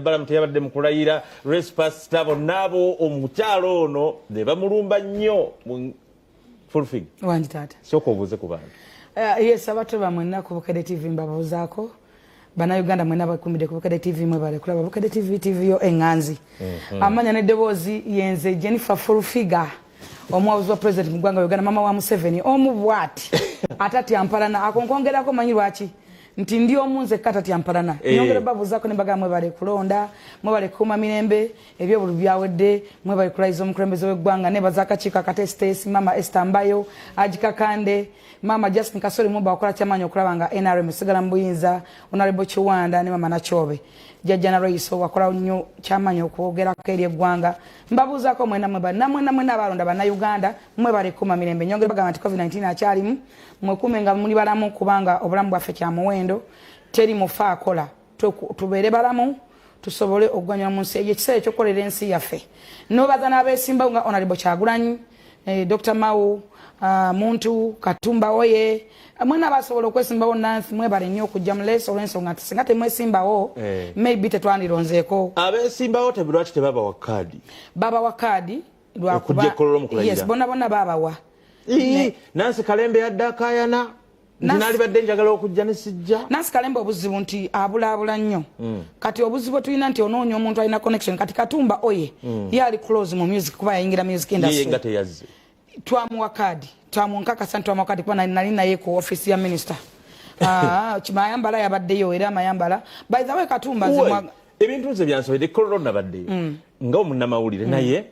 Balaam teyabadde mu kulayira, Respasta, bonna abo omukyalo ono ne bamulumba nnyo. Full Figure. Wangi taata. Sooka obuuze ku bantu. Yes, abato bamwe nnaku Bukedde TV mbabuuzaako. Bannayuganda mwena bakumidde ku Bukedde TV, mwebale kulaba Bukedde TV, TV yo eŋŋanzi. Amanya n'eddoboozi yenze Jennifer Full Figure, omuwabuzi wa president mu ggwanga Uganda, mama wa Museveni omu bwati atatya mpalana. Ako nkwongerako, manyi lwaki? Nti ndi omu nzekka atatya mpalana. Nyongera babuuzaako ne mbagamba mwebale kulonda, mwebale kukuuma mirembe, ebyobulu byawedde, mwebale kulayiza omukulembeze w'eggwanga. Nebaza akakiiko akatesitesi, mama Esther Mbayo, Agikakande, mama Justin Kasoli Muba wakola kyamaanyi okulaba nga NRM esigala mu buyinza, Honorable Kiwanda ne mama Nakyobe, jjajja Nalweyiso wakola nnyo kyamaanyi okwogerako eri eggwanga. Mbabuuzaako mwena, mwena mwena abalonda bannayuganda, mwebale kukuuma mirembe. Nyongera bagamba nti COVID-19 akyalimu, mwekuume nga muli balamu kubanga obulamu bwaffe kya muwendo, teri mufa akola. Tubeere balamu tusobole okuganyula mu nsi eyo ekiseera ekyokukolera ensi yaffe. Nobaza n'abeesimbawo nga Honorable Kyagulanyi, Dr Mao, Muntu Katumba oye, mwena abasobola okwesimbawo nansi, mwebale nnyo okujja mu race olw'ensonga nti singa temwesimbawo, maybe tetwandironzeeko. Abeesimbawo lwaki tebabawa kaadi? Babawa kaadi. Okujja ekololo mu kulayira. Yes, bonna bonna babawa. Nansi Kalembe yadde akayana nti nalibadde njagala okujja ne sijja. Nansi Kalembe obuzibu nti abulaabula nnyo. Kati obuzibu bwe tulina nti onoonya omuntu alina connection. Kati Katumba oye, ye ali close mu music kuba yayingira music industry. Yeye nga teyazze. Twamuwa kaadi, twamunkakasa nti twamuwa kaadi kuba nali naye ku office ya minister. Ah, Mayambala yabaddeyo era Mayambala, by the way, Katumba nze Ebintu nze byansobedde. Kololo nabaddeyo nga omunnamawulire, naye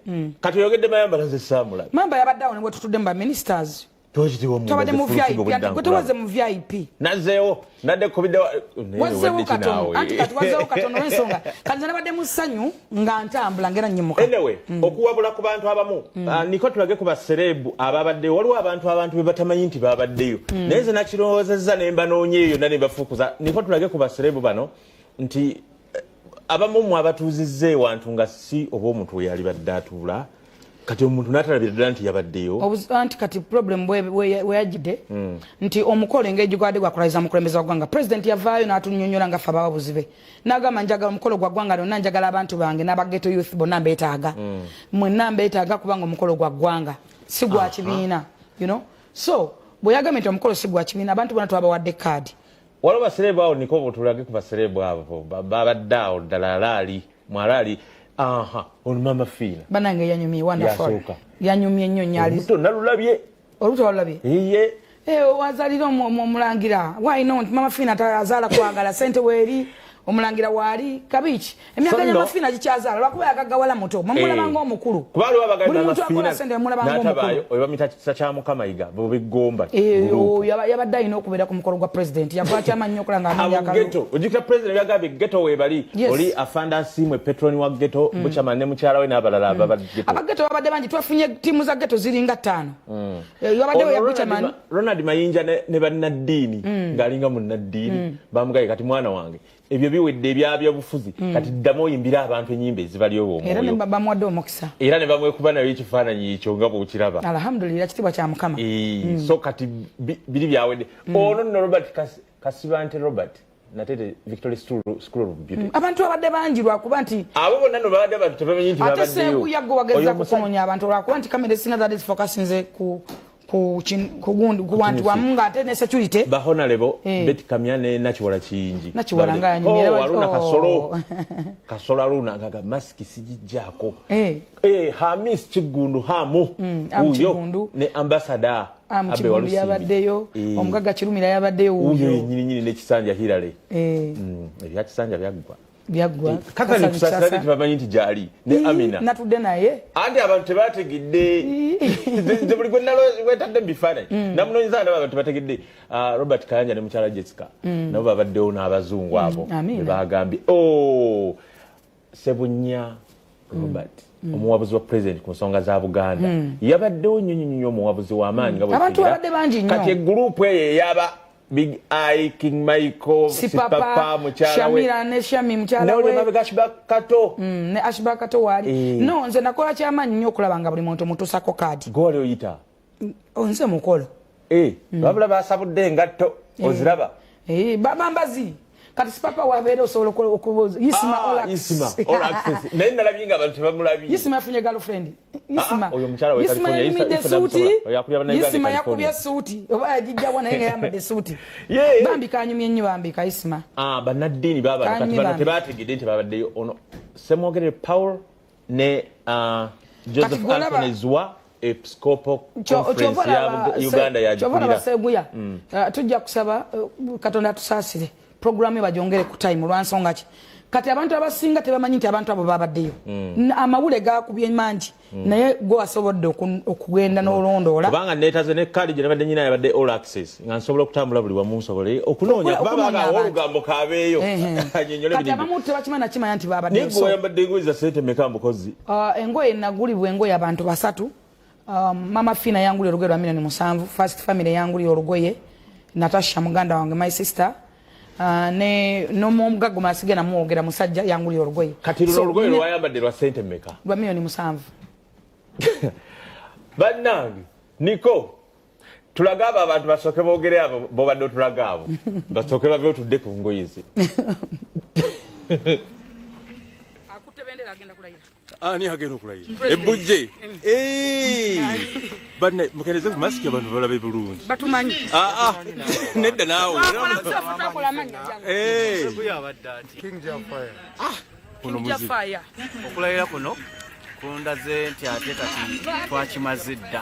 kati oyogedde Mayambala, nze saamulabe. Mayambala yabadde awo ne bwe tutudde mu baministers. Twabadde mu VIP, ate gwe tewaze mu VIP. Nazzeewo, nadde kubidde. Wazzeewo katono, anti kati wazzeewo katono olw'ensonga kati nze nabadde mu ssanyu nga ntambula ngera nnyimuka. Anyway, okuwabula ku bantu abamu. Niko tulage ku ba celeb ababaddeyo. Waliwo abantu be batamanyi nti babaddeyo, naye nze nakirowoozezza ne mbanoonya eyo yonna ne bafuukuza. Niko tulage ku ba celeb bano nti abamu mu abatuuzizza ewantu nga si oba omuntu we yalibadde atuula, kati omuntu n'atalabira ddala nti yabaddeyo. Anti kati problem weyajjidde nti omukolo engeri gigwadde gwakulayiza mukulembeze wa ggwanga, president yavaayo n'atunyonyola nga ffe abawabuzi be, n'agamba njagala omukolo gwa ggwanga lyonna, njagala abantu bange n'aba ghetto youth bonna mbeetaaga, mwenna mbeetaaga kubanga omukolo gwa ggwanga si gwa kibiina. So bwe yagambye nti omukolo si gwa kibiina, abantu bonna twabawadde kaadi. Waliwo ba celeb awo, niko bwotulage ku ba celeb abo babadde awo ddala. Alaali mwalaali, aha, ono Mama Fiina. Banange yanyumye wonderful. Yasooka. Yanyumye nnyo nyali. Olubuto nalulabye. Olubuto walulabye? Iye. Wazalira omulangira, why not? Mama Fina azaala kwagala sente, weeri omulangira waali kabiiki emyaka So gya no. Mama Fina gikyazaala lwakuba yagaggawala muto, mwemulaba ng'omukulu. Kuba waliwo abagamba Buli Mama muntu akola Fiina sente bamulaba ng'omukulu. n'atabaayo, oyo bamuyita Kisa kya Mukama Yiga bubigomba. Oyo yabadde alina okubeera ku mukolo gwa president, yakola kyamaanyi nnyo okulaba nga abo anoonya akalulu. Ghetto, ojjukira president byagambye ghetto weebali. Oli afande Asiimwe, patron wa ghetto, Buchaman ne mukyala we n'abalala ababadde ghetto. Aba ghetto babadde bangi, twafunye ttiimu za ghetto ziringa ttaano. Yabaddewo Ono ya Ronald Buchaman. Ronald Mayinja ne bannaddiini, ng'alinga munnaddiini, bamugaye kati mwana wange ebyo biwedde ebyabyobufuzi, kati ddamu oyimbire abantu ennyimba ezibali Era ne omwoyo. Bamuwadde omukisa. Era ne bamwekuba nayo ekifaananyi ekyo nga bw'okiraba. Alhamdulillah, kitiibwa kya Mukama. So kati biri byawedde. Ono nno Robert Kasibante Robert Natete, Victory School of Beauty. Abantu babadde bangi lwakuba nti Abo bonna no babadde abantu tebamanyi nti ate babaddeyo. Senkuya gwe wageza Oyo omusajja- kukunoonya abantu lwakuba nti kamera esinga zaadde zifokasinze ku gundi ku bantu wamu ng'ate ne security. Ba Honorable Betty Kamya ne Nakiwala Kiyingi. Nakiwala nga yanyumye. Oh, Haruna Kasolo. Kasolo Haruna nga masiki sijijjaako. Hamis Kiggundu Hamu. Hamu Wuuyo Kiggundu. Ne ambassador Amu Abe Kiggundu Walusimbi. yabaddeyo, omugagga Kirumira yabaddeyo Wuuyo wuuyo. yennyini nyini n'ekisanja Hillary. Ebya kisanja byaggwa. Byaggwa. Katani Kasani Kusasira Kisasa. tebamanyi nti gyali ne Amina. Natudde naye. Anti abantu tebategedde. Nze buli gwe wetadde mu bifaananyi namunoonyeza ndaba abantu tebategedde. Ah, Robert Kayanja ne mukyala Jessica nabo babaddewo n'abazungu abo. Amina. Be bagambye, oh, Sebunya Robert, omuwabuzi wa president ku nsonga za Buganda, yabaddewo nnyo nnyo nnyo, omuwabuzi w'amaanyi nga bwe Abantu tugira. babadde bangi nnyo. Kati egurupu eyo eyaba Big Eye, King Michael, Sipapa, Sipapa mukyala we Shamira ne Shami mukyala nawe we. Mabega Ashba Kato. Ne Ashba Kato waali. No, nze nakola kyamaanyi nnyo okulaba nga buli muntu mutuusako kaadi. Gwe wali oyita? Nze mukolo. Wabula basabudde engatto, oziraba? Bambazi. Kati sipapa wabeera osobola okubuuza Isma. Ah, All access. Isma, all access. Naye nalabye nga abantu tebamulabye. Isma yafunye girlfriend. Isma. Ah, oyo omukyala we Isma California, yayimidde Isa suuti. Namusobola. Oyo akulira bannayuganda e Isma California. yakubye suuti oba yagijjawa, naye nga yambadde suuti. Bambi kanyumye nnyo, bambi ka Isma. Ah, bannaddiini baabano kati Kanyumye bano bambi. tebategedde nti babaddeyo. Ono Semwogerere Paul ne Joseph Kati gw'olaba- Anthony Zwa, Episcopal Kyova Conference ya Uganda kyova olaba yagikulira. Seguya, tujja kusaba Katonda atusaasire, programu eyo bagyongere ku time. Lwansonga ki kati abantu abasinga tebamanyi nti abantu abo babaddeyo? Amawule gakubye mangi, naye gwe wasobodde okugenda n'olondoola. Kubanga neetaze ne kaadi gye nabadde nyina yabadde all access, nga nsobola okutambula buli wamu nsobole okunoonya, kuba Okunoonya baagaawo abantu. olugambo kabeeyo annyonnyole Kati bintu. abamu tebakimanyi nakimanya nti Naye babaddeyo. gwe wayambadde engoye za sente meka, mukozi? Engoye nagulibwa, engoye abantu basatu. Mama Fina yangulira olugoye lwa 7 million, First Family yangulira olugoye, Natasha muganda wange, my sister, ne nomugagga masige namuwogera musajja yangulira olugoye. Kati luno So, olugoye lwayambadde lwa sente meka? Lwa 7 million. Bannange, niko tulage abo abantu basooke boogere, abo bobadde otulaga abo basooke bave, otudde ku ngoye ze. Akutte bendera, agenda kulayira. Ani agenda okulayira? Ebujje banne, mukereze ku masiki abantu balabe bulungi. Batumanyi. Ah, ah, nedda naawe. Eh, King Jafire. Ono muzibu. Okulayira kuno kundaze nti ate kati twakimaze dda.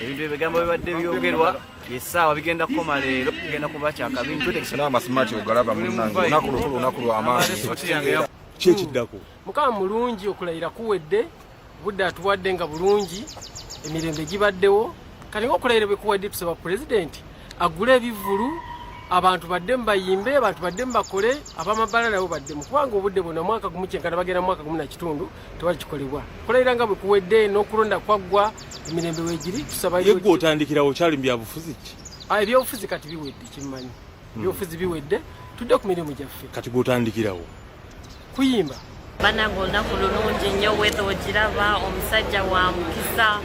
Ebintu ebigambo bibadde byogerwa essaawa bigenda kukoma leero, bigenda kuba kyakabi. N'amasimati ogalaba munnange, olunaku lukulu, olunaku lw'amaanyi. Ki ekiddako? Mukama mulungi, okulayira kuwedde, budde atuwadde nga bulungi, emirembe gibaddewo. Kati ngaokulayira bwe kuwadde, tusaba pulezidenti agule ebivvulu, abantu baddemu bayimbe, abantu baddemu bakole, abamabala nabo baddemu, kubanga obudde bwonna mwaka gumu kyenkana bagenda mu mwaka gumu na kitundu tewali kikolebwa. Kulayira nga bwe kuwedde n'okulonda kwaggwa, emirembe weegiri, tusaba. Ye gwe otandikirawo, okyali mu byabufuzi ki? Ah, ebyobufuzi kati biwedde, kimmanyi ebyobufuzi biwedde, tudde ku mirimu gyaffe. Kati gwe otandikirawo? Kuyimba. Bannange, olunaku lulungi nnyo. Weather ogiraba, omusajja wa mukisa.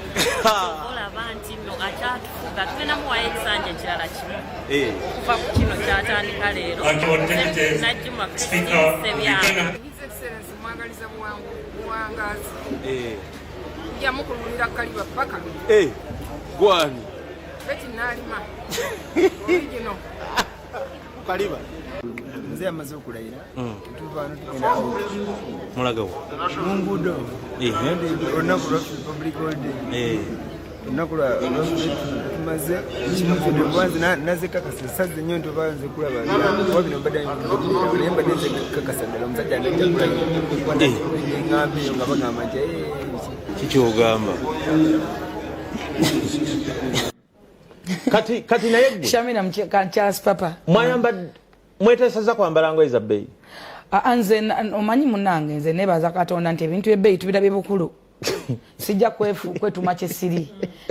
Olaba nti nno akyatufuga, tugenda muwayo ekisanja ekirala kimu okuva ku kino kyatandika leero. Najjuma Christine Sebyanga. His Excellency mwagaliza buwangazi, njamukululira kaliba paka. Gwani? Beti naalima origino. Kaliba. Nze amaze okulayira, tuva wano tugenda Mulagawo? Mu nguudo. Olunaku lwaffe, public holiday, olunaku lwaffe tumaze kimuvudde kuba nze naze kakasa nsaze nnyo nti oba nze kulaba kuba bino mbadde, naye mbadde nze kakasa ddala omusajja ndajja kulayira eŋŋamba eyo nga bagamba nti "Eh, Kikyogamba kati naye gwe Shamina Charles Papa. Mwayambadde, mweteeseza kwambala ngoye za bbeeyi? Ah, nze omanyi munange, nze nebaza Katonda nti ebintu ebbeeyi tubirabye bukulu, sijja kwetuma kyesiri.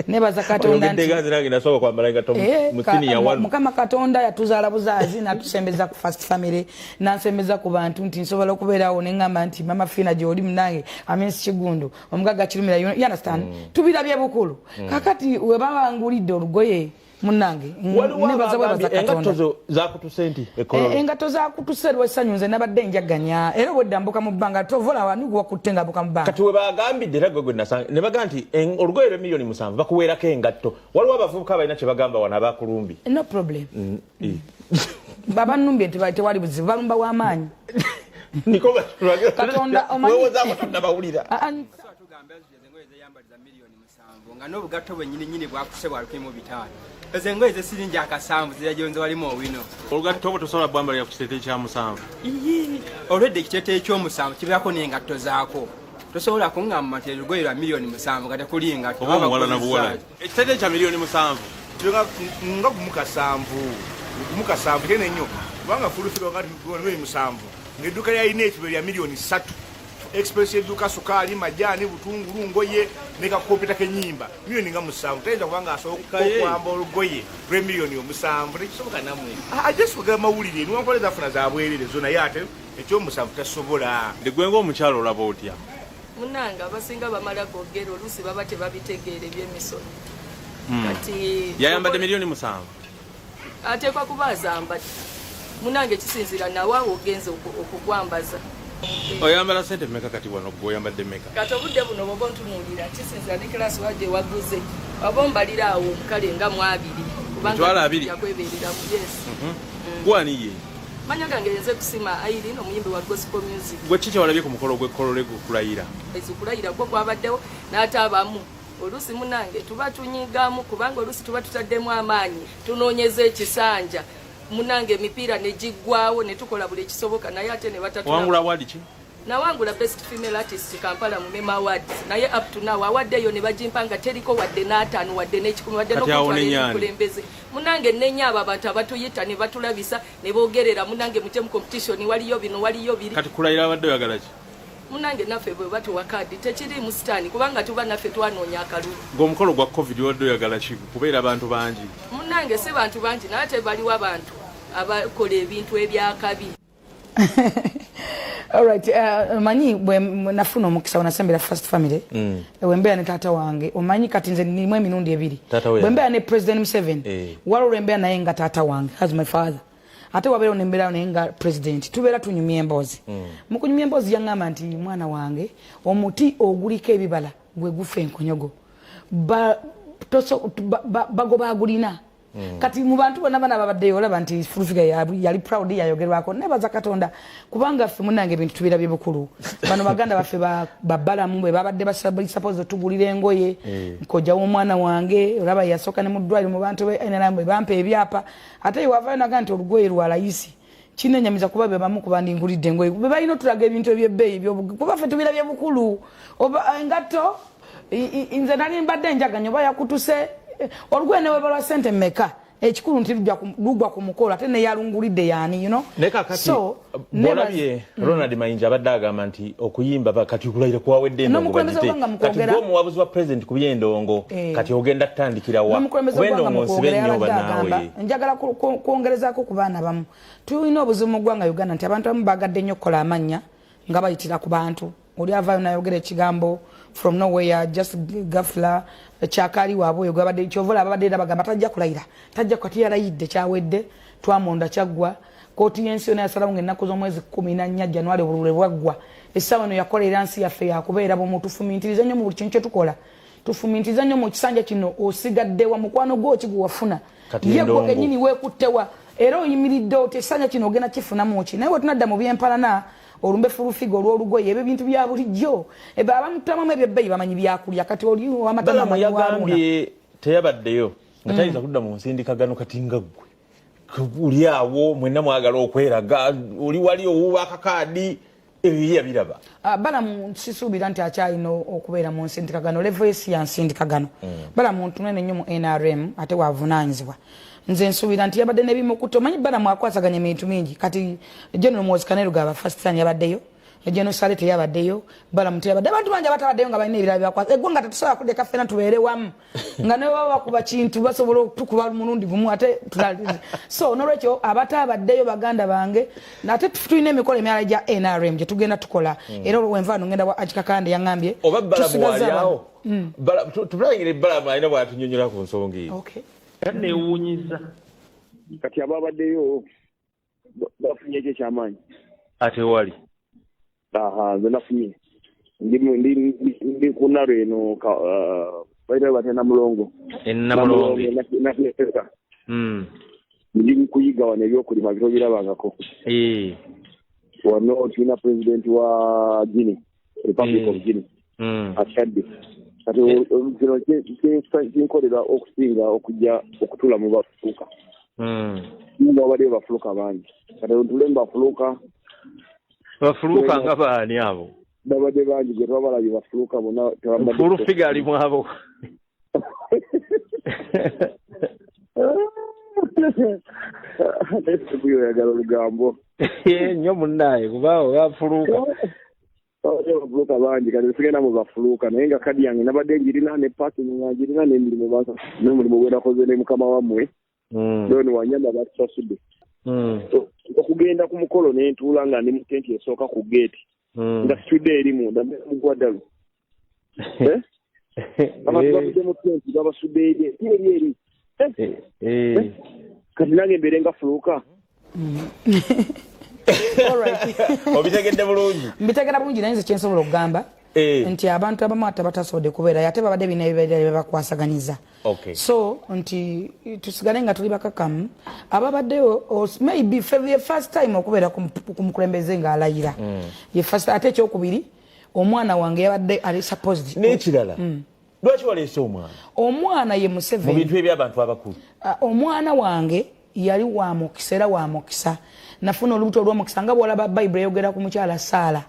Nebaza Katonda Oyogedde nti ganze, nange nasooka kwambala engatto mu siniya wano. Mukama Katonda yatuzaala buzaazi, natusembeza ku First Family, nansembeza ku bantu nti nsobola okubeerawo neŋŋamba nti Mama Fina gyoli munange, Amins Kigundu, omugagga Kirumira, you understand? Tubirabye bukulu. Kakati we babangulidde olugoye munange, Waliwo nebaza bwebaza abagambye engatto Katonda. zo zakutuse nti ekololo. Engatto zakutuse lwessanyu. Nze nabadde njaganya era obwedda mbuka mu bbanga, tovola wani wakutte nga mbuka mu bbanga. Kati we bagambidde era gwe gwe nasanga ne bagaa nti olugoye lwe 7 million bakuweerako engatto. Waliwo abavubuka balina kye bagamba wano abakulumbi. No problem. Babanumbye nti tewali buzibu, balumba w'amaanyi. Niko. Katonda omanyi- Wewozaako tonnabawulira. Ah, ah, Tugamba ezo engoye zeyambaliza 7 million, nga n'obugatto bwennyini nyini bwakuse bwa 1500. Ezo engoye zesiringi akasanvu zirajonze walimu owino. Olugatto obwo tosobola bwambalira ku kiteeteeyi kya musanvu. Olwedde ekiteeteeyi ky'omusanvu kibeerako n'engatto zaako. Tosobola kuŋŋamba nti olugoye lwa 7 million nga tekuli engatto. Oba omuwala na buwala, ekiteeteeyi kya 7 million. Nga 1.7, 1.7 tene nnyo, kubanga Full Figure nga 7 million ngaedduuka lyalina ekibe lya 3 million. Expense yedduuka, sukaali, majaani, butungulu, ngoye ne kakompyuta k'ennyimba, 7 million. Tayinza kubanga asobola okwamba olugoye lw'e 7 million, tekisoboka namwe. Ajesoga mawulire niwankola zafuna zabwerere zo, naye ate ekyomusanvu tasobola. Ndigwe ngaomukyalo olaba otya? Munange, abasinga bamala gogera, oluusi baba tebabitegeera ebyemisono. Kati Yayambadde 7 million? Ateekwa kuba azambadde. Munange kisinziira nawe awo ogenze okugwambaza. Oyambala sente mmeka kati wano gwe oyambadde mmeka? Kati obudde buno bwoba ontunuulira kisinziira ne class wa gye waguze. Waba ombalira awo kale nga mu abiri. Emitwalo abiri? Yakwebeereramu, yes. Gwe ani ye? Manya gange nze Kusima Irene, omuyimbi wa gospel music. Gwe ki kyewalabye ku mukolo gw'e Kololo kulayira? Okulayira kwo kwabaddewo n'ate abamu oluusi munange tuba tunyigamu kubanga oluusi tuba tutaddemu amaanyi tunoonyeza ekisanja munange emipiira ne giggwawo ne tukola buli ekisoboka naye ate ne batatula. Wangula award ki? Nawangula best female artist Kampala mu Mema Awards, naye up to now award eyo ne bagimpa nga teriko wadde n'ataano wadde n'ekikumi wadde Kati awo n'okutwala nenyaani. ebikulembeze. Munange nenya abo abantu abatuyita ne batulabisa ne boogerera munange mujje mu competition, waliyo bino waliyo biri. Kati kulayira abadde oyagala ki? Munange naffe bwe batuwa kaadi tekiriimu sitaani kubanga tuba naffe twanoonya akalulu. Ng'omukolo gwa COVID wadde oyagala ki? Kubeera bantu bangi? Munange si bantu bangi naye ate baliwo abantu abakola ebintu ebyakabi. Alright, omanyi bwe nafuna omukisa wenasembera First Family, wembeera ne taata wange, omanyi kati nze nirimu emirundi ebiri. Taata we bwe mbeera ne President Museveni, waliwo lwembeera naye nga taata wange as my father, ate wabeerawo nembeerawo naye nga president, tubeera tunyumya emboozi. Mu kunyumya emboozi yaŋŋamba nti mwana wange, omuti oguliko ebibala gwe gufa enkonyogo, bagoba agulina. Kati mu bantu bonna bana babaddeyo olaba nti Full Figure yali proud, yayogerwako. Nebaza Katonda kubanga ffe munange ebintu tubirabye bukulu. Bano baganda baffe babalamu bwe babadde suppose otugulira engoye. Nkojja w'omwana wange olaba yasooka ne mu ddwaliro mu bantu be NRM bwe bampa ebyapa, ate wavaayo naga nti olugoye lwa layisi. Kinenyamiza kuba be bamu kuba ndingulidde engoye be balina otulaga ebintu ebyebbeeyi kuba ffe tubirabye bukulu. Oba engatto, nze nali mbadde njaganya oba yakutuse olugoye ne weba lwa sente mmeka, ekikulu nti lugwa ku mukolo ate neyalungulidde yaani, you know? Naye kakati So, bwolabye Ronald Mayinja abadde agamba nti okuyimba kati okulayira kuwawedde endongo N'omukulembeze bagite. w'eggwanga mu Kati kwogera- gwe omuwabuzi wa president ku by'endongo, kati ogenda kutandikira wa? N'omukulembeze Kuba w'eggwanga endongo mu nsibe kwogera nnyo yabadde agamba banaawe. njagala kwongerezaako ku baana abamu. Tulina obuzibu mu ggwanga Uganda nti abantu abamu bagadde nnyo okukola amannya nga bayitira ku bantu. Oli avaayo nayogera ekigambo from nowhere, just gafula kyakali waabwe oyo gwabadde kyova olaba babadde era bagamba tajja kulayira, tajja. Kati yalayidde, kyawedde, twamonda kyaggwa. Kooti y'ensi yonna yasalawo nga ennaku z'omwezi 14 January obululu bwaggwa. Essaawa eno yakola era nsi yaffe yakubeera bumu. Tufumintirize nnyo mu buli kintu kye tukola, tufumintirize nnyo mu kisanja kino. Osigaddewa mukwano gwo ki gwe wafuna? Kati Ye gwe endongo. kennyini weekuttewa era oyimiridde oti ekisanja kino ogenda kifunamu ki? Naye bwe tunadda mu byempalana, olumbe Full Figure olw'olugoye, ebyo ebintu bya bulijjo. Ebe abamutamamu ebyebbeeyi bamanyi byakulya. Kati oli owamata Balamu namanyi waluuna. yagambye teyabaddeyo nga tayinza kudda mu nsindikagano. Kati nga ggwe oli awo mwenna mwagala okweraga, oli wali owuwa akakaadi, ebyo ye yabiraba? Ah, Balamu sisuubira nti akyalina okubeera mu nsindikagano. Level esi ya nsindikagano. Balamu ntunene nnyo mu NRM ate wavunaanyizibwa. Nze nsuubira nti yabadde nebimukutte. Omanyi Balamu akwasaganya ebintu mingi. Kati General Muhoozi Kainerugaba first son yabaddeyo, General Sale teyabaddeyo, Balamu teyabadde, abantu bangi abatabaddeyo nga balina ebirala byakwasa. Eggwanga tetusobola kuleka ffena tubeere wamu nga ne baba bakuba kintu basobola okutukuba mulundi gumu ate so nolwekyo abatabaddeyo baganda bange, ate tulina emikolo emirala gya NRM gye tugenda tukola. Era olwenvaano ngenda wa Akikakande yaŋŋambye Oba Balamu tusigaze waliawo? abantu. Tulangire Balamu alina bwatunyonyola ku nsonga eyo. Okay. Era neewuunyiza. Kati ababaddeyo bafunye ekyo ekyamaanyi. Ate wali Aha, nze nafunye ndi ku nalo eno bayitayo batya, Namulongo. Enamulonge. Nafunye pesa. Ndi kuyiga wano ebyokulima bitobirabangako. Wano tulina pulezidenti wa Guinea, Republic of Guinea, akyadde. Kati kino kinkolera okusinga okujja okutuula mu bafuuka nga wabaddeyo bafuluka bangi. Kati ntule mu bafuluka. Bafuluka nga baani abo? Babadde bangi gwe twabalabye bafuluka bonna tebambadde. Full Figure ali mu abo? Naye oyagala olugambo. Nnyo munnaaye, kuba bafuluka. Babadde bafuluka bangi. Kati sigenda mu bafuluka, naye nga kadi yange nabadde njirina ne parking nga njirina n'emirimu n'omulimu gwe nakoze ne mukama wammwe Don Wanyama batusasudde. Okugenda ku mukolo ne ntuula nga ndi mu tenti esooka ku geeti nga situdde eri munda mugwa ddalu. Eh? Abantu bavudde mu tenti babasudde eri eri eri. Eh? Kati nange mbeere nga fuluka. Obitegedde bulungi? Mbitegera bulungi, naye nze kyensobola okugamba nti abantu abamu ate batasobodde kubeerayo, ate babadde bina ebibeera byebakwasaganyizza. So nti tusigale nga tuli bakakamu. Ababaddeyo maybe ye first time okubeera ku mukulembeze ng'alayira. Ye first. Ate ekyokubiri, omwana wange yabadde ali supposed. N'ekirala, lwaki waleese omwana? Omwana ye mu Museveni. Bintu ebyabantu abakulu. Ah, omwana wange yali wa mukisa, era wa mukisa. Nafuna olubuto olw'omukisa, nga bwolaba Bayibuli eyogera ku mukyala Saala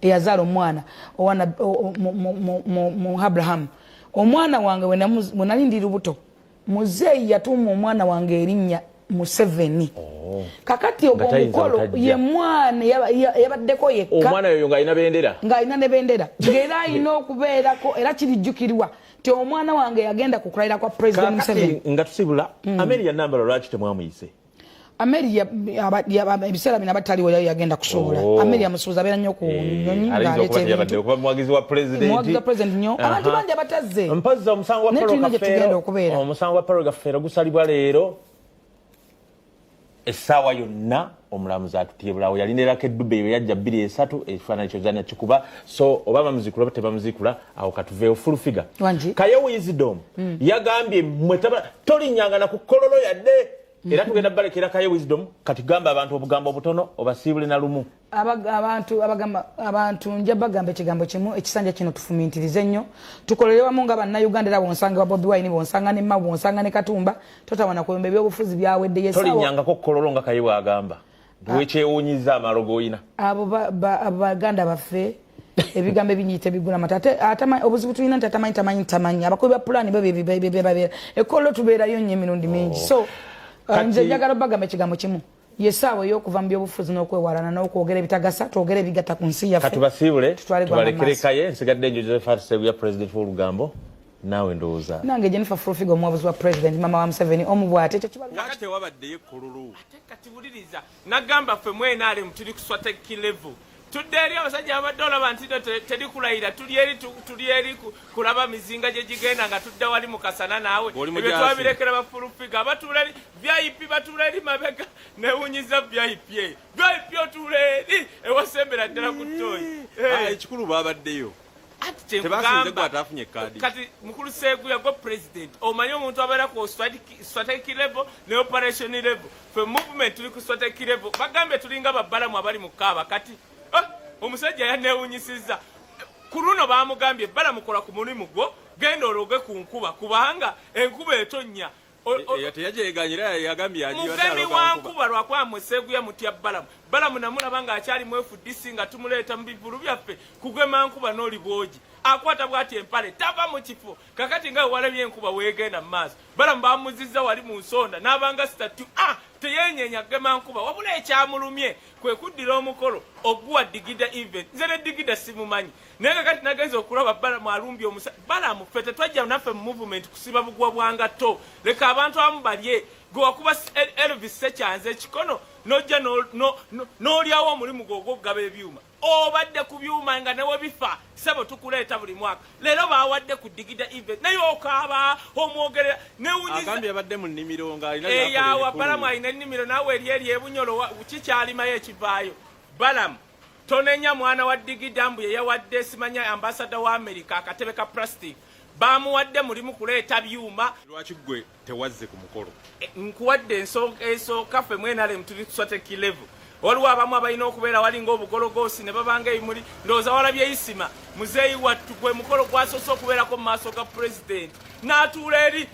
eyazaala omwana mu Abrahamu. Omwana wange we nali ndi lubuto, muzeeyi yatuuma omwana wange erinnya Museveni. Kakati ogwo Nga tayinza omukolo butajja. Ye mwana yabaddeko yekka. Omwana yoyo ng'alina bendera. Ng'alina ne bendera, ng'era alina okubeerako, era kirijjukirwa nti omwana wange yagenda ku kulayira kwa President Museveni. Kakati nga tusibula, Ameria Nambala lwaki temwamuyise? Ameria ebiseera bino abataliwo, yali yagenda kusuubula. Ameria musuubuzi, abeera nnyo ku nyonyi Ayinza ng'aleeta okuba teyabadde ebintu. okuba muwagizi wa pulezidenti. Muwagizi wa president nnyo. Abantu bangi abatazze. Mpozzi omusango gwa Naye Paulo tulina gye tugenda Kafeero, okubeera. omusango gwa Paulo Kafeero gusalibwa leero essaawa yonna. Omulamuzi atutyebulawo yalinderako eddube eyo yajja 23, ekifaananyi kyozanya kikuba. So oba bamuzikula oba tebamuzikula, awo katuveewo. Full Figure, Wangi. Kaye Wisdom yagambye mmwe tolinnyanga na ku Kololo yadde, era tugenda balekera Kaye Wisdom. Kati gamba abantu obugambo obutono, obasiibule na lumu. Abantu abagamba, abantu nja bagamba ekigambo kimu: ekisanja kino tufumintirize nnyo, tukolere wamu nga Bannayuganda. Era bwonsanga wa Bobi Wine, bwonsanga ne Mao, bwonsanga ne Katumba, totawana kuyomba. Ebyobufuzi byawedde. Yesawa Tolinnyangako Kololo nga Kaye bwagamba, wekyewuunyiza amalo g'oyina. Abo baganda baffe, ebigambo ebingi tebigula mata. Ate obuzibu tulina nti atamanyi tamanyi tamanyi. Abakubi ba pulaani bo bebabeera ekololo, tubeerayo nnyo emirundi mingi. So nze njagala obagamba ekigambo kimu: yesaawa ey'okuva mu byobufuzi n'okwewalana n'okwogera ebitagasa, twogere ebigatta ku nsi yaffe. Katubasiibule. Tutwale eggwanga mu Tubalekere maaso. Kaye. Nsigadde njo Josephat Seguya, president w'olugambo. Naawe ndowooza. Nange Jennifer Furufiga, omuwabuzi wa president, mama wa Museveni omu bw'ate. Ekyo kiba Lwaki tewabaddeyo Kololo? Kati wuliriza, nagamba ffe mu NRM tuli ku strategic level. Tudde eri abasajja babadde olaba nti no teri kulayira, tuli eri tuli eri kulaba mizinga gye gigenda nga tudda wali mu kasana naawe. Ng'oli mu Ebyo gyasi. twabirekera ba Full Figure abatuula eri VIP, batuula eri mabega. Newunyiza VIP eyo, VIP otuula eri ewasembera ddala ku ttooyi. Ah, ekikulu babaddeyo. Ati Tebasinze kyenkugamba. gwe ataafunye kaadi. Kati mukulu Seguya, gwe president, omanyi omuntu abeera ku strategic level ne operation level. Fe movement tuli ku strategic level. Bagambye tulinga babbalamu abali mu kaaba. Kati omusajja yanewunyisizza ku luno. Bamugambye, "Balamu, kola ku mulimu gwo, genda ologe ku nkuba, kubanga enkuba etonnya." Teyajeganyira, yagambye Mugemi wa nkuba. Lwakuba mwe Seguya mutya Balamu. Balamu namulaba ng'akyali mu FDC nga tumuleeta mu bivulu byaffe kugema nkuba n'oli bwogi akwata bwati empale tava mu kifo. Kakati nga wewalabye enkuba weegenda mu maaso, Balamu bamuzizza wali mu nsonda n'abanga statue, teyenyenya kugema nkuba. Wabula ekyamulumye kwe kuddira omukolo oguwa Digida event. Nze ne Digida simumanyi, naye kakati nagenza okulaba Balamu alumbye omusa. Balamu, ffe tetwajja naffe mu movement kusiba bugwa bwangato. Leka abantu abamu balye. Gwe wakuba Elvis Sekyanze ekikono, nojja n'olyawo omulimu gwe ogw'okugaba ebyuma. Obadde ku byuma nga newe bifa, sebo, tukuleeta buli mwaka. Leero bawadde ku Digida event, naye okaaba omwogerera. Newunyiza. Agambye yabadde mu nnimiro ng'alina. Eyawa Balamu alina ennimiro naawe eri eri ebunyolo kikyalimayo ekivaayo. Balamu, tonenya mwana wa Digida mbu yeyawadde simanya ambasada wa America akatebe ka plastic. Bamuwadde mulimu kuleeta byuma. Lwaki gwe tewazze ku mukolo? Nkuwadde ensonga esooka: ffe mu NRM tuli ku strategic level. Waliwo abamu abalina okubeera wali ng'obugologoosi ne babanga ebimuli. Ndowooza walabye Isima muzeeyi wattu, gwe mukolo gwasoose okubeerako mu maaso ga pulezidenti n'atuula eri.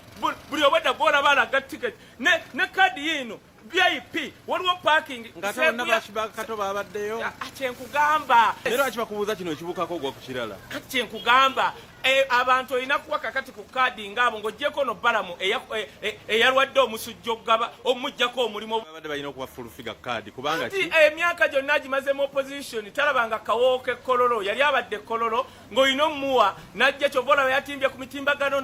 Buli obwedda gwolaba alaga tiketi ne kadi yiino VIP, waliwo parking. Nga ate bonna bakato babaddeyo. Kyenkugamba. Naye lwaki bakubuuza kino ekibuukako ogwa ku kirala? Kati kyenkugamba, abantu olina kuwa kakati ku kaadi ngaabo ng'oggyeko no Balamu eyalwadde omusujja okugaba omugjako omulimu. Babadde balina okuwa Full Figure kaadi kubanga Kati emyaka gyonna agimazemu opposition, talabanga kawoowo k'ekkololo. Yali abadde ekkololo ng'olina omuwa najja. Kyova olaba yatimbye ku mitimbagano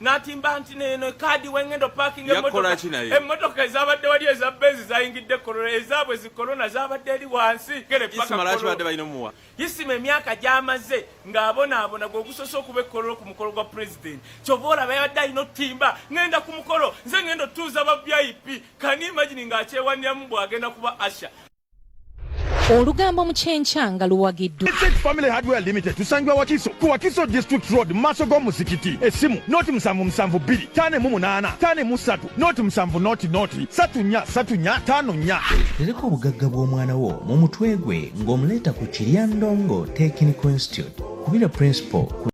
n'atimba nti neno kaadi wengendo parking. Yakola ki naye? Emmotoka ezabadde wali eza Benz zayingidde ekkololo, ezaabwe zikolona zabadde eri wansi. Gere paka Isima lwaki Kololo. badde balina omuwa? Isima emyaka gy'amaze ng'abonaabona gwe ogusose okubeera. okuba ekkololo ku mukolo gwa pulezidenti. Kyova olaba yabadde alina otutimba, ŋŋenda ku mukolo, nze ŋŋenda otuuza ba VIP. Can you imagine ng'akyewaniramu bw'agenda kuba usher? Olugambo mu kyenkya nga luwagiddwa State Family Hardware Limited. Tusangibwa Wakiso ku Wakiso District Road, mu maaso g'omuzikiti. Essimu 072 58 53 070 0 34 34 54. Tereka obugagga bw'omwana wo mu mutwe gwe ng'omuleeta ku Kiryandongo Technical Institute. Kubira principal ku